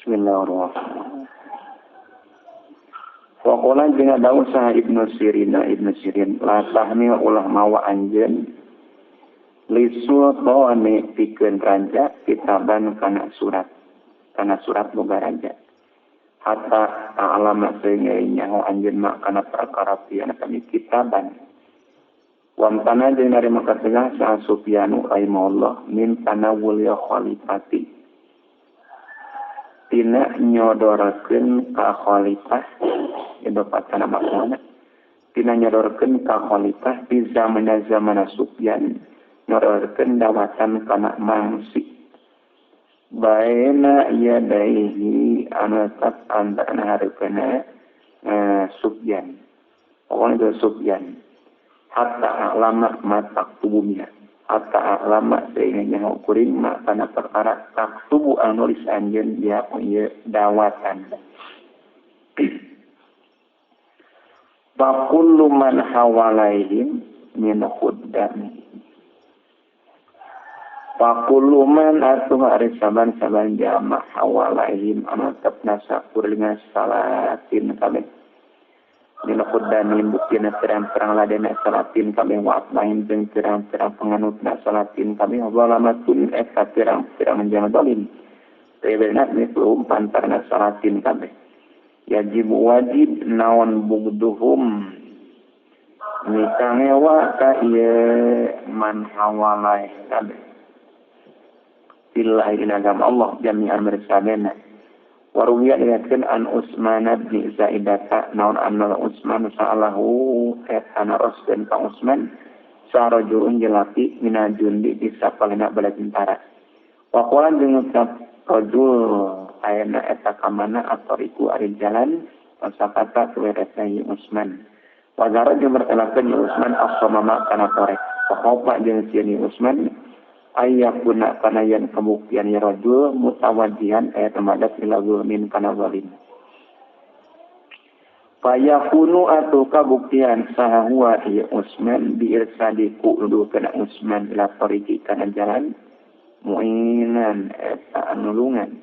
Bismillahirrahmanirrahim. Waqala jeung dawuh saha Ibnu Sirin la tahmil ulah mawa anjeun li sultani pikeun raja kitaban kana surat boga raja hatta ta'lama sehingga nyaho anjeun ma kana perkara pian kami kitaban wamtana jeung narima kategah saha Sufyanu rahimahullah min tanawul ya khalifati tina nyodorakeun ka khalifah ieu patana maksudna tina nyodorkeun ka khalifah di zaman Sufyan nyodorkeun dawatan kana mangsi baena yadaihi anu tetap antara hareupeuna Sufyan pokoknya itu Sufyan hatta a'lama ma taktubunya hatta a'lama sehingga nyaho kuring ma kana perkara taktubu anu nulis anjeun dia ieu dawatan. Fa kullu man hawalaihim min khuddami fa kullu man atuh ari saban-saban jama hawalaihim anu tetepna sakuringan salatin kabeh min khuddami buktina pirang-pirang ladena salatin kabeh wa atmain jeung pirang-pirang penganutna salatin kabeh zalamatun eta pirang-pirang jama zalim tebena mislum pantarna salatin kabeh yajib wajib naon bugduhum mikangewa ka ieu man hawalai kabeh billahi dina agama Allah jami'an bersabena waruwiya diriwayatkeun an Utsman bin Zaidata naon anna Utsman sa'alahu eta naroskeun ka Utsman sarajulun jelaki mina jundi di sapalina bala tentara waqala jeung ngucap rajul ayana eta kamana atoriku ari jalan pasakata tuweretna Utsman wazara jeung bertelakeun Utsman as-samama kana torek wa jeung sieun Utsman ayakuna kana yen kabuktian ya rajul mutawajjihan aya tumadak ila zulmin kana zalim fayakunu atuh kabuktian saha huwa ya Utsman bi irsadi ku kana Utsman ila tariqi kana jalan muinan eta anulungan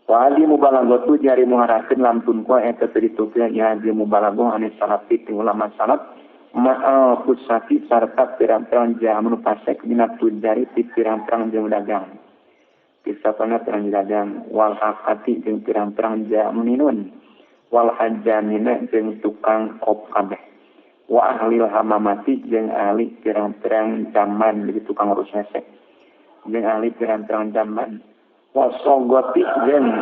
wa ali mubalaghatu jari muharakeun lamtun ku eta teu ditukeun ya di mubalaghah anu salafi ti ulama salaf ma'al kusati sarta pirang-pirang jamu pasek dina tujari ti pirang-pirang jamu dagang kisapana pirang dagang wal hakati jeung pirang-pirang jamu ninun wal hajamina jeung tukang kop kabeh wa ahlil hamamati jeung ahli pirang-pirang zaman jadi tukang urus hese jeung ahli pirang-pirang zaman wa sogoti jeung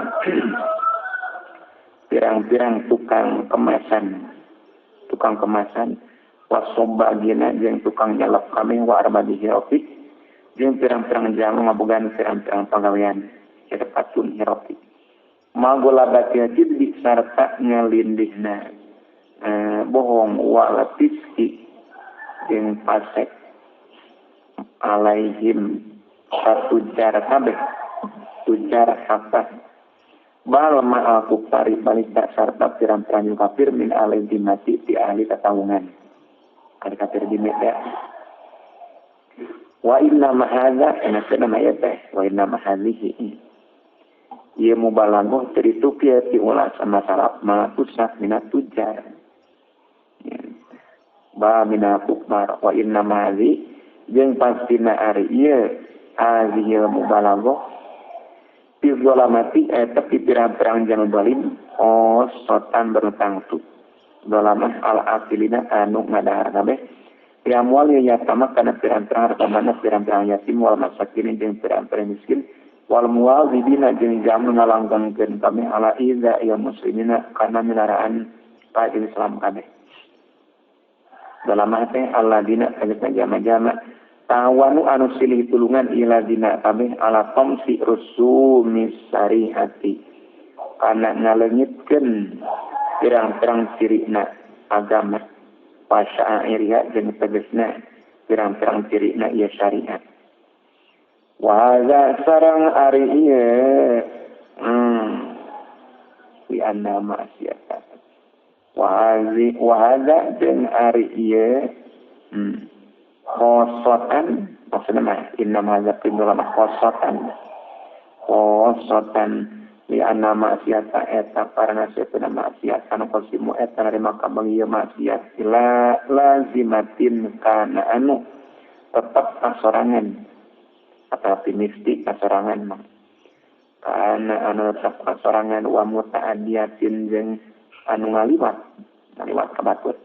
pirang-pirang tukang kemasan wasobagina jeung tukang nyalap kami wa arbadi hirofi jeung pirang-pirang jamu ngabogaan pirang-pirang pagawean hirfatun hirofi magolabati jiddi sarta ngalindihna bohong wala fiski jeung pasek alaihim satujar kabeh tujar hafah bal ma'al kufari balita sarta pirang-pirang kafir min alai dimati ti ahli tatawungan ada kafir di media wa inna mahadza enakna mah teh wa inna mahadhihi ieu mubalaghah teu ditukieu ti ulah sama salaf ma tusaf minat tujar ba minal kufar wa inna mahadhi jeung pastina ari ieu azihil mubalaghah fi zalamati eta ti pirang-pirang jalma zalim osotan berutang tu zalamah al-asilina anu ngadahar kabeh amwal yatama kana pirang-pirang harta mana pirang-pirang yatim wal masakin jeung pirang-pirang miskin wal muwazibina jeung jamu ngalanggengkeun kami ala iza ya muslimina kana milaraan ka Islam kabeh zalamah teh alladina kana jama-jama tawanu anu silih tulungan ila dina kabeh ala tamsi rusumi syariati kana ngaleungitkeun pirang-pirang cirina agama wasya'iriha jeung tegasna pirang-pirang cirina ieu syariat wa hadza sareng ari ieu li anna ma'siyata wa hadza jeung ari ieu khosotan maksudna mah inna hadza qindulama khosotan Li anna maksiata eta parana sepeuna maksiat anu qasimu eta narima kabagi ieu maksiat ila lazimatin kana anu tetep kasorangan atawa mistik kasorangan mah kana anu tetep kasorangan wa mutaaddiatin jeung anu ngaliwat ngaliwat ka batur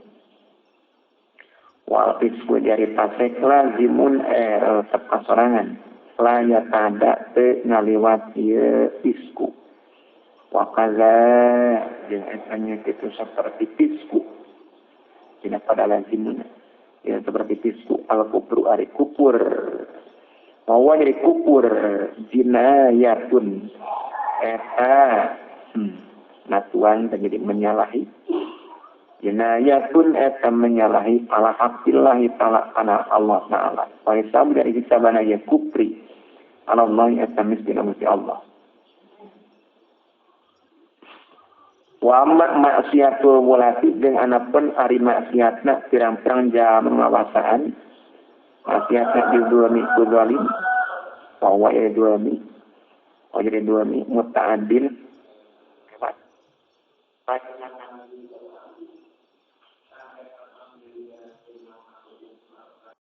wal fisku jari fasik lazimun tetep kasorangan la yatada teu ngaliwat ieu fisku wa kaza jeung eta nya kitu saperti fisku dina pada lazimuna ya seperti fisku al kufru ari kufur wa jadi kufur jinayatun eta natuan jadi menyalahi jinayatun eta menyalahi ala haqillahi ta'ala kana Allah ta'ala wa hisab dari hisabana ya kufri ala Allah eta miskin mesti Allah. Wa amma maksiatul wulati jeung anapun ari maksiatna pirang-pirang jam ngawasaan maksiatna dizulmi ku zalim wa huwa ya zulmi wa jadi zulmi muta'addin lewat